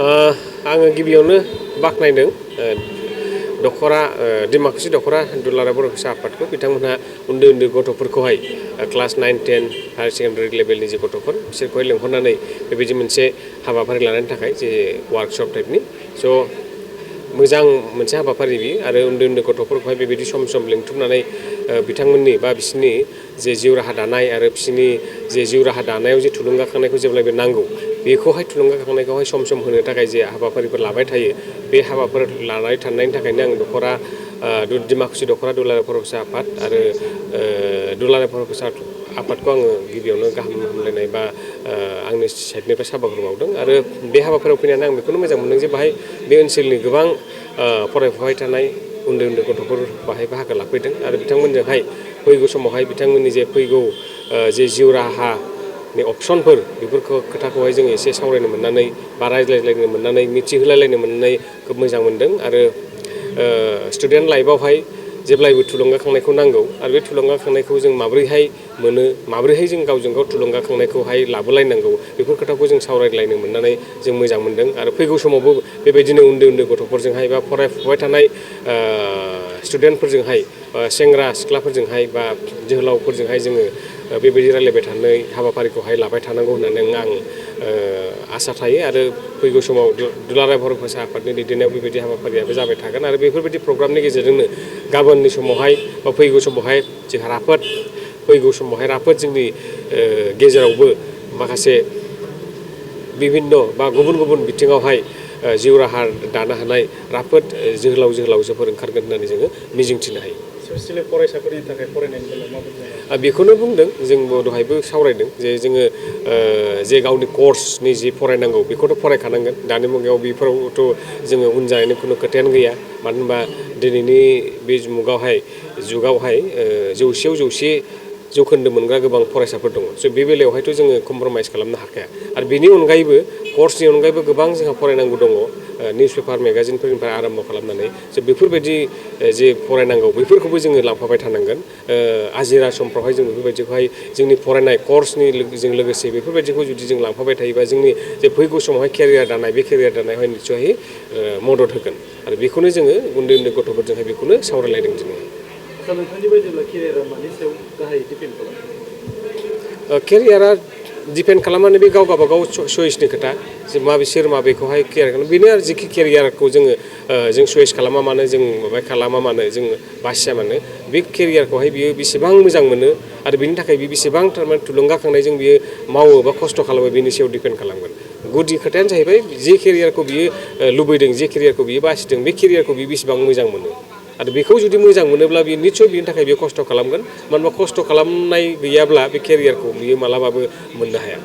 आङो गिबियावनो बाख्नायदों दख'रा डिमाकुसि दख'रा दुलाराय बर' फिसा आफादखौ बिथांमोनहा उन्दै उन्दै गथ'फोरखौहाय क्लास 9, 10 हायार सेकेन्डारि लेभेलनि जे गथ'फोर बिसोरखौहाय लेंहरनानै बेबायदि मोनसे हाबाफारि लानायनि थाखाय जे वार्कशप टाइपनि स' मोजां मोनसे हाबाफारि बियो आरो उन्दै उन्दै गथ'फोरखौहाय बेबायदि सम सम लिंथुमनानै बिथांमोननि बा बिसोरनि जे जिउ राहा दानाय आरो बिसोरनि जे जिउ राहा दानायाव जे थुलुंगाखांनायखौ जेब्लायबो नांगौ बेखौहाय थुलुंगाखांनायखौहाय सम सम होनो थाखाय जे हाबाफारिफोर लाबाय थायो बे हाबाफोर लानाय थानायनि थाखायनो आं दख'रा डिमाकुसि दख'रा दुलाराय बर' फिसा आफाद आरो दुलाराय बर' फिसा आफादखौ आङो गिबियावनो गाहाम हामलायनाय बा आंनि साइडनिफ्राय साबायखर बावदों आरो बे हाबाफारियाव फैनानै आं बेखौनो मोजां मोनदों जे बाहाय बे ओनसोलनि गोबां फरायफुबाय थानाय उन्दै उन्दै गथ'फोर बाहाय बाहागो लाफैदों आरो बिथांमोनजोंहाय फैगौ समावहाय बिथांमोननि जे फैगौ जे जिउ राहानि अपसनफोर बेफोरखौ खोथाखौहाय जों एसे सावरायनो मोननानै बा रायज्लायलायनो मोननानै मिथिहोलायलायनो मोननानै खोब मोजां मोनदों आरो स्टुडेन्ट लाइफआवहाय जेब्लायबो थुलुंगाखांनायखौ नांगौ आरो बे थुलुंगाखांनायखौ जों माबोरैहाय मोनो माबोरैहाय जों गावजों गाव थुलुंगाखांनायखौहाय लाबोलायनांगौ बेफोर खोथाखौ जों सावरायलायनो मोननानै जों मोजां मोनदों आरो फैगौ समावबो बेबायदिनो उन्दै उन्दै गथ'फोरजोंहाय बा फरायफुबाय थानाय स्टुडेन्टफोरजोंहाय सेंग्रा सिख्लाफोरजोंहाय बा जोहोलावफोरजोंहाय जोङो बेबायदि रायलायबाय थानाय हाबाफारिखौहाय लाबाय थानांगौ होननानै आं आसा थायो आरो फैगौ समाव दुलाराय बर' फिसा आफादनि दैदेननायाव बेबायदि हाबाफारियाबो जाबाय थागोन आरो बेफोरबायदि प्रग्रामनि गेजेरजोंनो गाबोननि समावहाय बा फैगौ समावहाय जोंहा फैगौ समावहाय राफोद जोंनि गेजेरावबो माखासे बिभिन्न बा गुबुन गुबुन बिथिङावहाय जिउ राहा दानो हानाय राफोद जोहोलावजोफोर ओंखारगोन होननानै जोङो मिजिंथिनो हायो। स्पेसियेलि फरायसाफोरनि थाखाय फरायनायनि बेलायाव माबायदि बेखौनो बुंदों जोंबो दहायबो सावरायदों जे जोङो जे गावनि कर्सनि जि फरायनांगौ बेखौथ' फरायखानांगोन दानि मुगायाव बेफोरावथ' जोङो उन जानायनि खुनु खोथायानो गैया मानो होनबा दिनैनि बे जुगावहाय जौसेयाव जौसे जौखोन्दो मोनग्रा गोबां फरायसाफोर दङ स' बे बेलायावहायथ' जोङो कमप्रमाइस खालामनो हाखाया आरो बेनि अनगायैबो कर्सनि अनगायैबो गोबां जोंहा फरायनांगौ दङ निउस पेपार मेगाजिनफोरनिफ्राय आराम्भ' खालामनानै स' बेफोरबायदि जे फरायनांगौ बेफोरखौबो जोङो लांफाबाय थानांगोन आजिरा समफ्रावहाय जों बेफोरबायदिखौहाय जोंनि फरायनाय कर्सनि जों लोगोसे बेफोरबायदिखौ जुदि जों लांफाबाय थायोबा जोंनि जे फैगौ समावहाय केरियार दानाय बे केरियार दानायावहाय निस्सयहै मदद होगोन आरो बेखौनो जोङो उन्दै उन्दै गथ'फोरजोंहाय बेखौनो सावरायलायदों दिनै। नोंथांनि बायदिब्ला केरियारा मानि सायाव गाहायै दिपेन्ड खालामो? केरियारा दिपेन्ड खालामनानै बे गाव गावबागाव चयसनि खोथा जे सोर माबेखौहाय केयार खालामो बेनो आरो जेखि केरियारखौ जों चयस खालामा मानो जों माबा खालामा मानो जों बासिया मानो बे केरियारखौहाय बियो बेसेबां मोजां मोनो आरो बिनि थाखाय बे बेसेबां थारमाने थुलुंगाखांनायजों बियो मावो बा खस्थ' खालामो बेनि सायाव दिपेन्ड खालामगोन गुदि खोथायानो जाहैबाय जे केरियारखौ बियो लुबैदों जे केरियारखौ बियो बासिदों बे केरियारखौ बियो बेसेबां मोजां मोनो आरो बेखौ जुदि मोजां मोनोब्ला बियो निस्सय बिनि थाखाय बियो खस्थ' खालामगोन मानो होनबा खस्थ' खालामनाय गैयाब्ला बे केरियारखौ बियो मालाबाबो मोननो हाया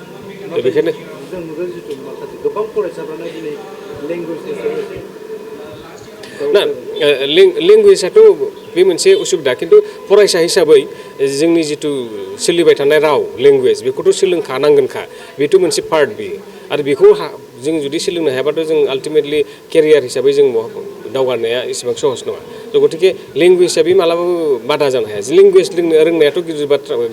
बेखायनो जों नुदों जिथु माखासे गोबां फरायसाफ्रानो दिनै लेंगुवेजनि सायाव एसे ना लेंगुवेजआथ' बे मोनसे उसुबिदा खिन्थु फरायसा हिसाबै जोंनि जिथु सोलिबाय थानाय राव लेंगुवेज बेखौथ' सोलोंखानांगोनखा बेथ' मोनसे पार्ट बियो आरो बेखौ जों जुदि सोलोंनो हायाबाथ' जों आल्टिमेटलि केरियार हिसाबै जों दावगानाया एसेबां सहस नङा थ' गतिके लेंगुवेजआ बे मालाबाबो बादा जानो हाया लेंगुवेज रोंनायाथ'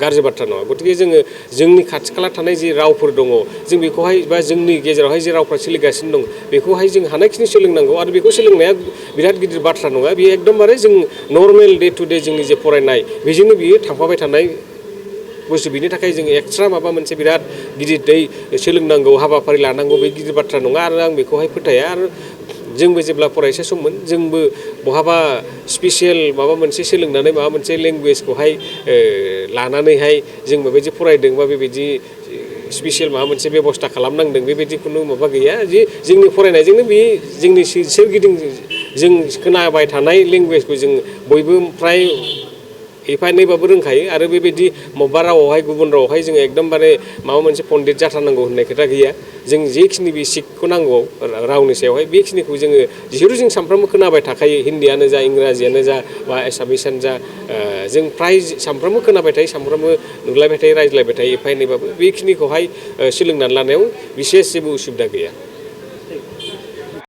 गाज्रि बाथ्रा नङा गतिके जोङो जोंनि खाथि खाला थानाय जि रावफोर दङ जों बेखौहाय बा जोंनि गेजेरावहाय जे रावफ्रा सोलिगासिनो दं बेखौहाय जों हानायखिनि सोलोंनांगौ आरो बेखौ सोलोंनाया बिराद गिदिर बाथ्रा नङा बेयो एकदमबारे जों नर्मेल डे टु डे जोंनि जे फरायनाय बेजोंनो बियो थांफाबाय थानाय बुस्थु बिनि थाखाय जों एक्सट्रा माबा मोनसे बिराद गिदिरै सोलोंनांगौ हाबाफारि लानांगौ बे गिदिर बाथ्रा नङा आरो आं बेखौहाय फोथाया आरो जोंबो जेब्ला फरायसा सममोन जोंबो बहाबा स्पेसियेल माबा मोनसे सोलोंनानै माबा मोनसे लेंगुवेजखौहाय लानानैहाय जों बेबायदि फरायदों बा बेबायदि स्पेसियेल माबा मोनसे बेब'स्था खालामनांदों बेबायदि खुनु माबा गैया जे जोंनि फरायनायजोंनो बे जोंनि सोरगिदिं जों खोनाबाय थानाय लेंगुवेजखौ जों बयबो फ्राय एफा एनैबाबो रोंखायो आरो बेबायदि बबेबा रावावहाय गुबुन रावावहाय जोङो एकदमबारे माबा मोनसे पण्डित जाथारनांगौ होननाय खोथा गैया जों जेखिनि बेसिकखौ नांगौ रावनि सायावहाय बेखिनिखौ जोङो जिहेतु जों सानफ्रामबो खोनाबाय थाखायो हिन्दीयानो जा इंराजियानो जा बा एसामिसआनो जा जों फ्राय सानफ्रामबो खोनाबाय थायो सानफ्रामबो नुलायबाय थायो रायज्लायबाय थायो एफा एनैबाबो बेखिनिखौहाय सोलोंनानै लानायाव बिसेस जेबो उसुबिदा गैया।